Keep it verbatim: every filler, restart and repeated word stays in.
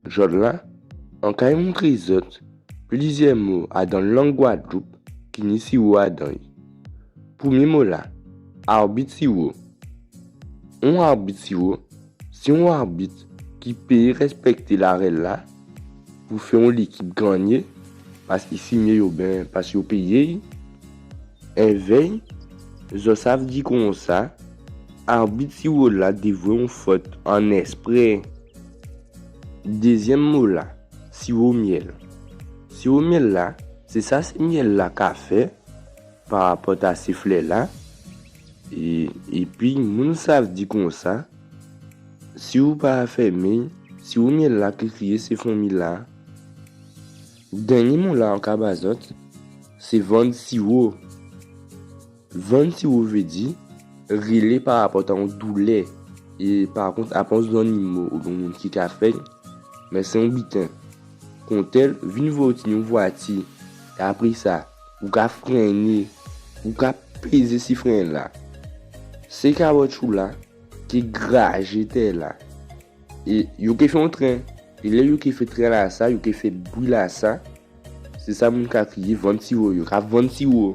Jòdla, an kay montré zòt plizyè mo adan lang Gwadloup ki ni siwo adan yo. Prèmyé mo-la, arbit siwo. On arbit siwo, sé on arbit ki pé rèspèkté larèl-la pou fè on lékip gannyé, pas i simyé yo oben pas yo péyé'y. Èvè'y, zò sav di konsa, arbit siwo-la dévwé on fòt an èsprè. Dézyèm mo-la, siwo myèl. Siwo myèl-la, sé sa sé myèl-la ka fè parapòt a sé flè-la. É, épi, moun sav di konsa, si ou pa fèmen, siwo myèl-la ké kriyé sé fonmi-la. Dènyé mo-la an ka ba zòt, sé vann siwo. Vann siwo vé di rélé parapòt a on doulè. É pa kont, a pa on zannimo oubyen on moun ki ka fè'y, mé sé on biten. Kontèl vin vwè ou tini on vwati, é apré sa, ou ka frenné, ou ka pézé si fren-la. Sé kawotchou-la ké grajé tè-la. É yo ké fè on tren. É lè yo ké fè tren-lasa, yo ké fè bwi-lasa. Sé sa moun ka kriyé vann siwo, yo ka vann siwo.